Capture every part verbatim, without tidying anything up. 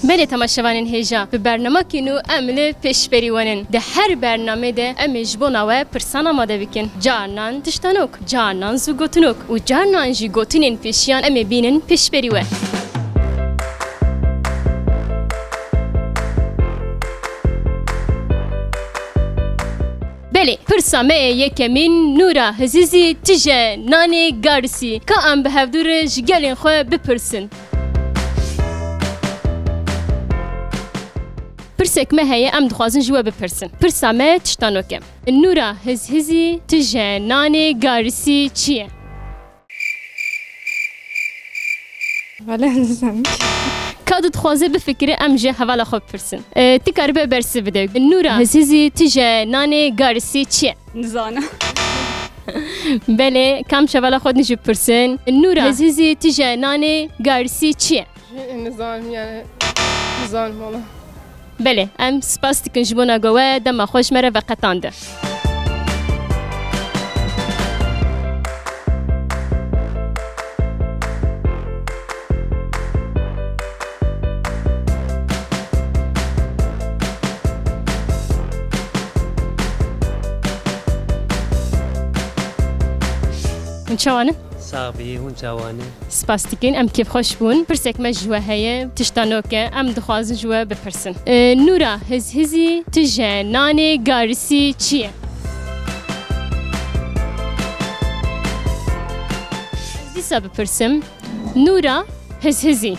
Belê temaşevanên hêja, bi bernamekî nû em li pêşberî wenin. Di her bernamê de em ê ji bona we pirsan amade bikin. Carnan tiştanok, carnan zû gotinok û carnan jî gotinên pêşiyan em ê bînin pêşberî we. Belê, pirsa me yê yekemîn, Nûra Hizhizî tije nanê garisî. Ka em bi hevdû re ji gelên xwe bipirsin. Pirsek me heye, em dixwazin ji we bipirsin. Pirsa me tiştanok e. Nûra Hizhizî tije nanê garisî çi ye? Wele nizanim. Ka tu dixwaze bifikire, em ji hevala xwe bipirsin. E, tu karibe bersiv bide. Nûra Hizhizî tije nanê garisî çi ye? Nizanim. Belê, kam ji hevala xwe din jî bipirsin. Nûra Hizhizî tije nanê garisî çi ye? Nizanim yani. Nizanim valla. Belê, em spas dikin ji bona ku we dema xwe ji me re veqetande. Hûn çawa ne? Sax bî, hûn çawa ne? Spas dikin, em kêfxweş bûn. Pirsek me ji we heye, tişta nû ke, em dixwazin ji we bipirsin. E, Nûra Hizhizî, tije nanê garisî çi ye? Ez dîsa bipirsim. Nûra Hizhizî,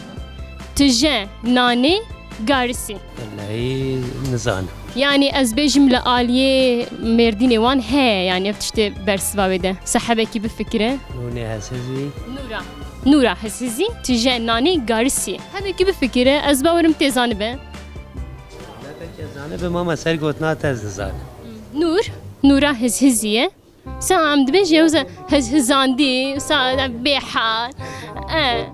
tije nanê garisî. Wellahî nizanim. Yanî ez bêjim li aliyê Mêrdînê wan heye, yanî ev tiştê bersiva wê de. Sehebekî bifikire. Nûnê Hizhizî. Nûra. Nûra Hizhizî, tije nanê garisî. Hebekî bifikire, ez bawerim tê zanibe. Ne pek ez zanibe, mama ser gotina te ez nizanim. Nûr, Nûra Hizhizî ye. Sa em dibêjin, wisa hizhizandî, sa bêhal. E.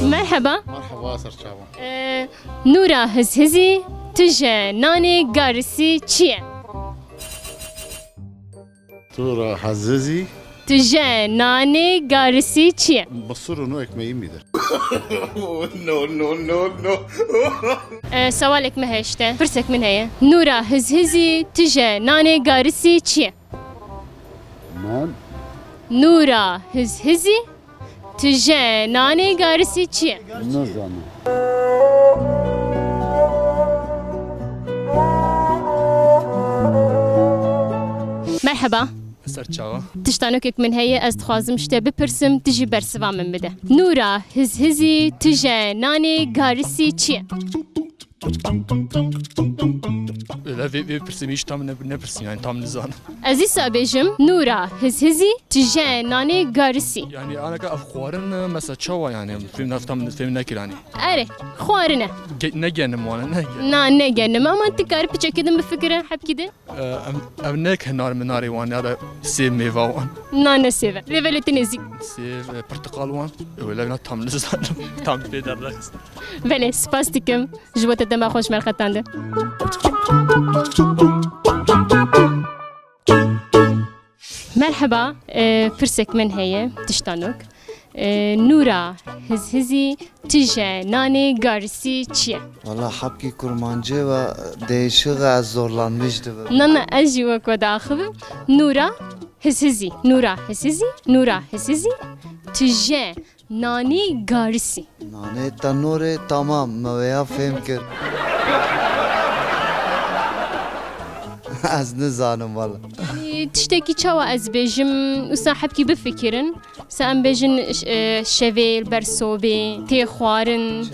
Merheba. Merheba, ser çavan. E, Nûra Hizhizî, tije nanê garisî çi ye? Nûra Hizhizî. Tije nanê garisî çi ye? Mısır unu ekmeği midir? No, no, no, no. E, sewalek me heye işte. Pirsek min heye. Nûra Hizhizî, tije nanê garisî çi ye? Nan. Nûra Hizhizî, tije nanê garisî çi ye? Nizanim. Merheba. Ser çawa? Tiştanokek min heye, ez dixwazim ji te bipirsim, tu jî bersiva min bide. Nûra Hizhizî, tije nanê garisî çi ye? Vê, vê, vê pirsê min hiç tam ne, nepirsî, yani tam nizanim. Ez dîsa bêjim, Nûra Hizhizî, tije nanê garisî. Yani anaka ev xwarin, mesela çawa yani, fêm nef tam fêm nekir yani. Erê, xwarin e. Ge-, ne genim wana, ne genim. Na, ne genim, ama tu kar piçekî din bifikire, hebkî din. E, ev, ev ne ke nar minarê wan ya da sêv mêva wan. Na, ne sêv e. Lê belê tu nêzîk. Sêv, e, pirtiqal wan. Öyle ne tam nizanim. Tam pê derre. Belê, spas dikim. Ji bo te dema xweş merqetande. Merheba, e, pirsek min heye, tiştanok. E, Nûra Hizhizî, tije nanê garisî çi ye? Valla hebkî kurmancê ve değişik e, ez zorlanmış dibim. Na, na, ez jî wek we diaxivim. Nûra Hizhizî, Nûra Hizhizî, Nûra Hizhizî, tije nanê garisî. Nanê tenorê tamam, me wêya fêm kir. Ez nizanim valla. Yanî tiştekî çawa ez bêjim, wisa hebkî bifikirin. Sa em bêjin, e, şevê li ber sobê, tê xwarin,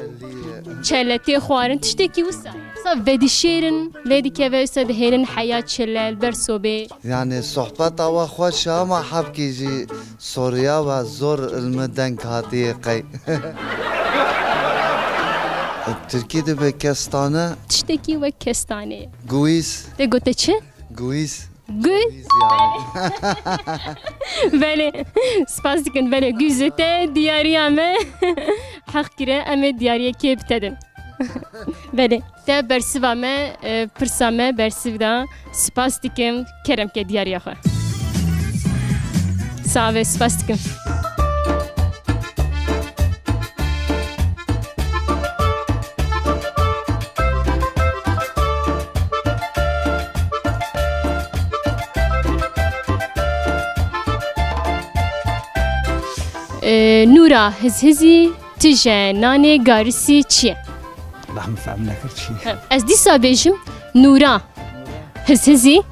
çele tê xwarin, tiştekî wisa. Sa vedişêrin, lê dikeve wisa dihêlin heya çele li ber sobê. Yani sohbeta we xweş e ama hebkî jî Soriya ve zor li min deng hatiye qey. Tirkî dibe kestane. Tiştekî wek kestane. Guîz. Te gote çi? Guîz. Guîz. Guîz yani. Belê, spas dikin. Belê, Gûzê, te diyariya me heq kire, em ê diyariyekê bi te din. Belê, te bersiva me, e, pirsa me bersiv da. Spas dikim, kerem ke diyariya xwe. Sağ ve, spas dikim. Ee, Nûra Hizhizî, tije nanê garisî çi ye? Allah min fehm nekir çi ye. Ha, ez dîsa bêjim, Nûra Hizhizî,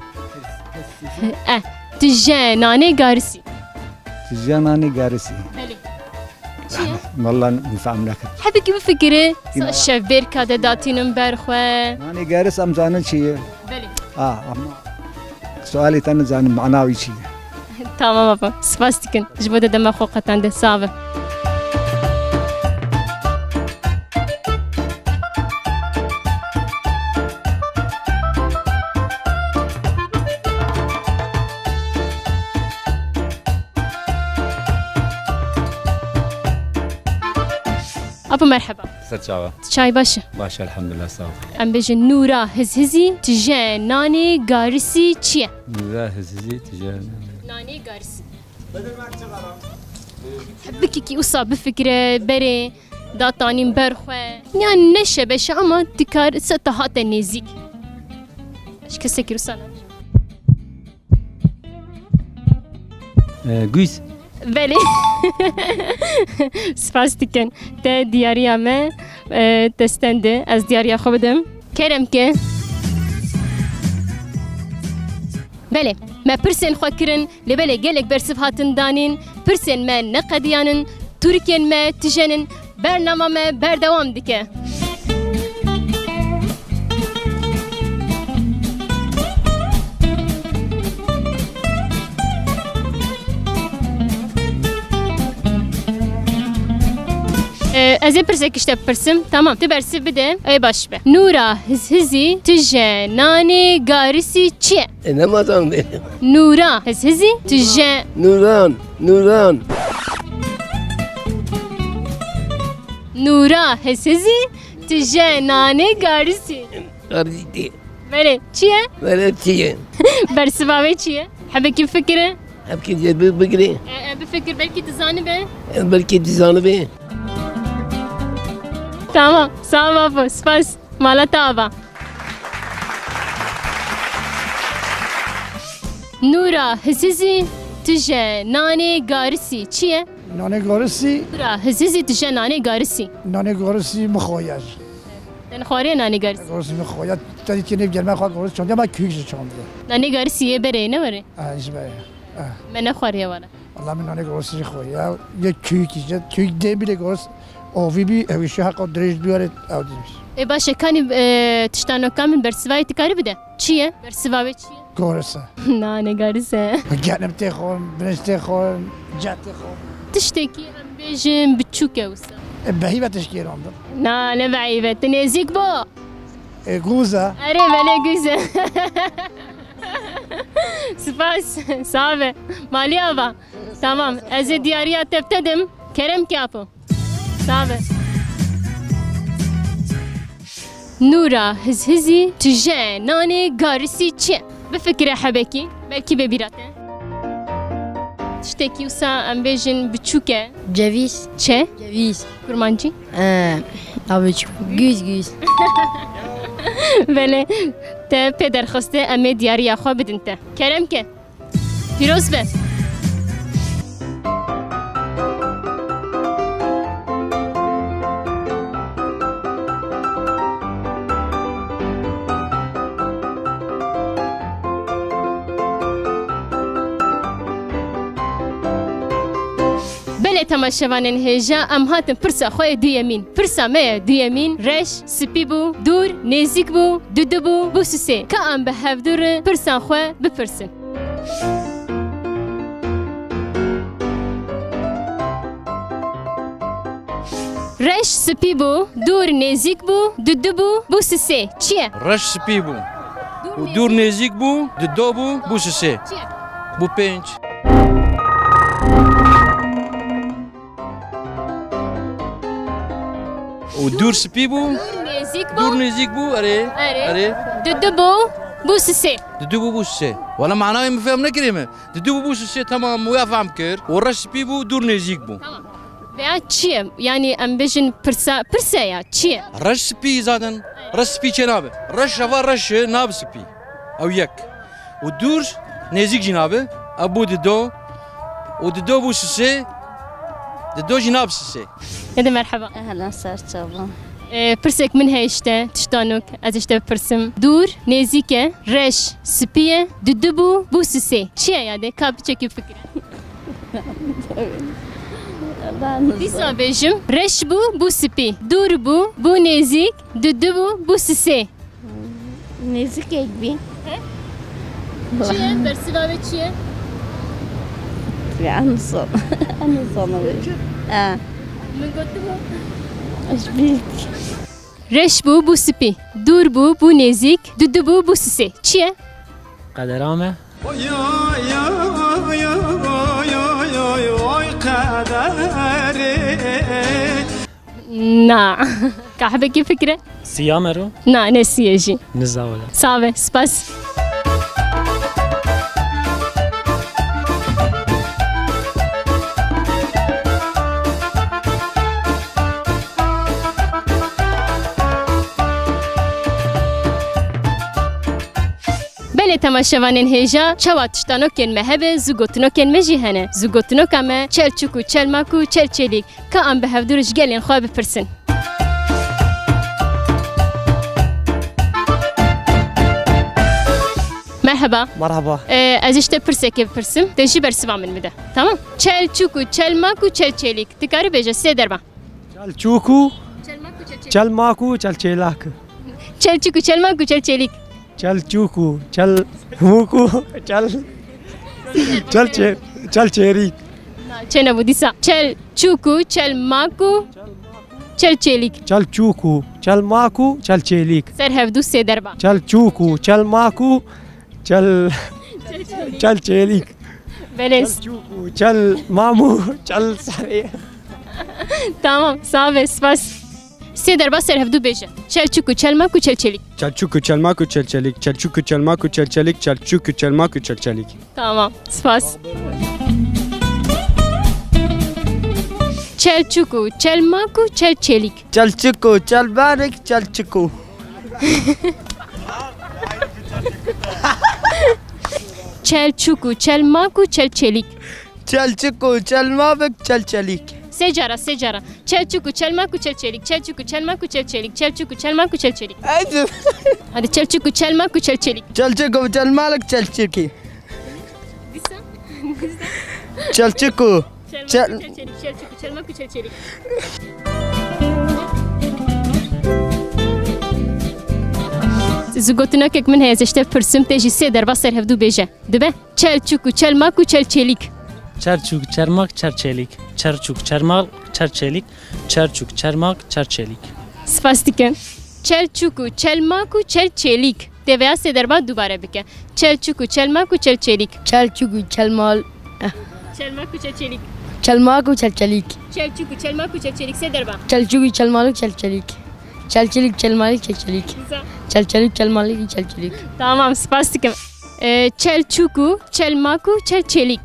e, tije nanê garisî. Tije nanê garisî. Belê. Çi ye? Vallahi min fehm nekir. Hebekî bifikire, şevbêrka de datînin ber xwe. Nanê garis em zanin çi ye? Belê. A, ama sualê te nizanim mana wî çi ye? Tamam apa. Spas dikin. Ji bo te dema xwe qetande. Sağ be. Apo merheba. Ser çava. Çay baş e? Baş, elhamdulillah, sağ ol. Em bêjin Nûra Hizhizî, tije nanê garisî çi ye? Nûra Hizhizî, tije nanê garisî. Bikikî usa bifikire, berê datanîn ber xwe. Yan ne şebeşe ama dikar se te hate nêzîk. Ji kesekî usa ne. Ee, Güz. Belê. Spas dikin. Te diyariya me, e, te stende. Ez diyariya xwe bidim. Kerem ke. Belê. Me pirsên xwe kirin, lê belê gelek bersiv hatin danîn. Pirsên me neqediyanin. Tûrikên me tijenin. Bernama me berdewam dike. Ee, ez ê pirsek işte pirsim. Tamam. Tu bersiv bide. Ê baş be. Nûra Hizhizî, tije nanê garisî çi ye? E, ne mazan be? Nûra Hizhizî, tije. Nûran, Nûran. Nûra Hizhizî, tije nanê garisî. Garisî. Belê, çi ye? Belê, çi ye? Bersiva wê çi ye? Hebekî fikire. Hebekî jê bi-, bigire. E, e, bifikir, belkî tu zanibe. E, belkî tu zanibe. Tamam, sağ ol, Apo, spas. Mala te ava. Nûra Hizhizî, tije nanê garisî çi ye? Nanê garisî. Nûra Hizhizî, tije nanê garisî. Nanê garisî mixoyer. Te nexwariye nanê garisî? Garisî mixoyer. Te dîtiye nêv germe xwe garis çandiye, ama kûyik ji çandiye. Nanê garisî yê berê ne were? Eh, ji berê. Eh. Me nexwariye were. Valla min nanê garis jî xwe ya. Yek kûyikî jî, kûyik dê bî lê garis avî bî, ew îşî heqa dirêj bî were, ew dî bî. Ê baş e, kanî, e, tiştanoka min bersivayê tu karî bide? Çi ye? Bersiva wê çi ye? Garis e. Nanê garis e. Genim tê xon, binêj tê xon, ceh tê xon. Tiştekî em bêjin biçûk e wisa. E, behî ve tişkî randin. Na, ne behî ve. Tu nêzîk bo. E, gûz e. Erê, belê gûz e. Spas. Sağ be. Malî ava. Tamam. Ez ê diyariya te bi te dim. Kerem ke apo. Sağ be. Nûra Hizhizî, tije nanê garisî çi ye? Bifikire hebekî. Belkî bê bîra te. Tiştekî wisa em bêjin biçûk e. Cevîz. Çe? Cevîz. Kurmancî? Ee, abi çi? Güz, güz. Belê, te pê derxiste, em ê diyariya xwe bidin te. Kerem ke. Pîroz be. Belê temaşevanên hêja, em hatin pirsa xwe yê duyemîn. Pirsa me ye duyemîn, reş spî bû, dûr nêzîk bû, dudu bû, bû sisê. Ka em bi hevdû re pirsan xwe bipirsin. Reş spî bû, dûr nêzîk bû, dudu bû, bû sisê. Çi ye? Reş spî bû. Û dûr nêzîk bû, dudu bû, bû sisê. Çi ye? Bû pênc. û dûr spî bû. Dûr nêzîk bû. Dûr nêzîk bû, erê. Erê. Erê. Dudu bû, bû sisê. Dudu bû, bû sisê. Wala manayê min fêm nekirî me. Dudu bû, bû sisê, tamam, wê fêm kir. Û reş spî bû, dûr nêzîk bû. Tamam. Veya çi ye? Yani em bêjin pirsa, pirse ya, çi ye? Reş spî zaten. Reş spî çê nabe. Reş eva reş e, nabe spî. Ew yek. Û dûr nêzîk jî nabe. Ev bû dido. Û dido bû sisê. Dido jî nabe sisê. Ede merheba. Ehlen, ser çava. Ee, pirsek min heye işte, tiştanok, ez işte pirsim. Dûr, nêzîk e, reş, spî ye, didu bû, bû sisê. Çi ye yade? Ka biçekî fikir. Dîsa bêjim, reş bû, bû spî. Dûr bû, bû nêzîk, didu bû, bû sisê. Nêzikek bî. He? Çi ye? Bersiva wê çi ye? Ya, en son. En son. Ha. Min gotibû. Ji bîr. Reş bû, bû spî. Dûr bû, bû nêzîk. Dudu bû, bû sisê. Çi ye? Qedera me. Oy, oy, oy, oy, oy, oy, oy, qederê. Na. Ka hebekî fikre? Siya mero? Na, ne siyê jî. Niza wala. Save, spas. Belê temaşevanên hêja, çawa tiştanokên me hebe, zû gotinokên me jî hene. Zû gotinoka me, çel çûk û çel mak û çel çêlîk. Ka em bi hevdû re ji gelên xwe bipirsin. Merheba. Merheba. Ee, ez ji te pirsekê bipirsim, te jî bersiva min bide. Tamam? Çel çûk û çel mak û çel çêlîk. Dikarî bêje sê derba. Çel çûk û çel mak û çel çêlak. Çel çûk û çel mak û çel çêlîk. Çel çûk û çel mûk û çel, çel çê-, çel çêrîk. Na, çê nebû dîsa. Çel çûk û çel mak û çel çêlîk. Çel çûk û çel mak û çel çêlîk. Ser hevdû sê derba. Çel çûk û çel mak û çel, çel çêlîk. Belê. Çel çûk û çel mam û çel serê. Tamam, sağ be, spas. Sê derba ser hevdû bêje. Çel çûk û çel mak û çel çêlîk. Çel çûk û çel mak û çel çêlîk. Çel çûk û çel mak û çel çêlîk. Çel çûk û çel mak û çel çêlîk. Tamam, spas. Çel çûk û çel mak û çel çêlîk. Çel çûk û çel mak, çel çûk û. Çel çûk û çel mak û çel çêlîk. Çel çûk û çel mak, çel çêlîk. Sê cara, sê cara. Çel çûk û çel mak û çel çêlîk. Çel çûk û çel mak û çel çêlîk. Çel çûk û çel mak û çel çêlîk. Hadi çel çûk û çel mak û çel çêlîk. Çel çûk û çel mak, çel çêlîk. Dîsa? Çel çûk û çel mak û çel çêlîk. Çel çûk û çel mak û çel çêlîk. Zû gotinokek min heye, ez ji te pirsim, te jî sê derba ser hevdû bêje. Dibe? Çel çûk û çel mak û çel çêlîk. Çel çûk, çel mak, çel çêlîk. Çel çûk, çel mak, çel çêlîk. Çel çûk, çel mak, çel çêlîk. Spas dikim. Çel çûk û çel mak û çel çêlîk. Te vêya sê derba dubare bike. Çel çûk û çel mak û çel çêlîk. Çel çûk û çel mal. Çel mak û çel çêlîk. Çel mak û çel çêlîk. Çel çûk û çel mak û çel çêlîk. Sê derba. Çel çûk û çel mal û çel çêlîk. Çel çêlîk, çel malîk, çel çêlîk. Güzel. Çel çêlîk, çel malîk, çel çêlîk. Tamam, spas dikim. Ee, çel çûk û çel mak û çel çêlîk.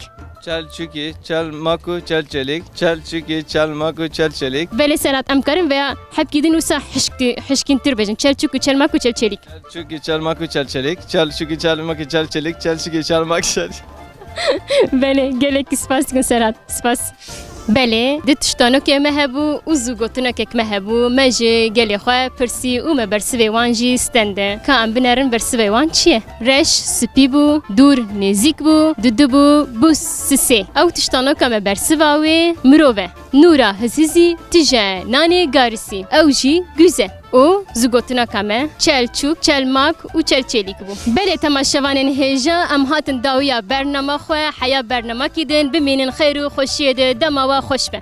Çel çûkî, çel mak û çel çêlîk. Çel çûkî, çel mak û çel çêlîk. Belê Serhat, em karin veya hebkî din wisa hişk-, hişkîntir bêjin. Çel çûk û çel mak û çel çêlîk. Çel çûkî, çel mak û çel çêlîk. Çel çûkî, çel mak û çel çêlîk. Çel çûkî, çel mak, çel. Belê, gelekî spas dikim Serhat. Spas. Belê, di tiştanokê me hebû û zû gotinokek me hebû. Me ji gelê xwe pirsî û me bersivê wan jî stende. Ka em binerin bersivê wan çi ye? Reş spî bû, dûr nêzîk bû, dudu bû, bû sisê. Ew tiştanoka me bersiva wê mirov e. Nûra hizhizî, tije nanê garisî. Ew jî gûz e. Û zû gotinaka me, çel çûk, çel mak û çel çêlîk bû. Belê temaşevanên hêja, em hatin dawiya bernama xwe, heya bernamakî din, bimînin xeyr û xweşiyê de, dema we xweş be.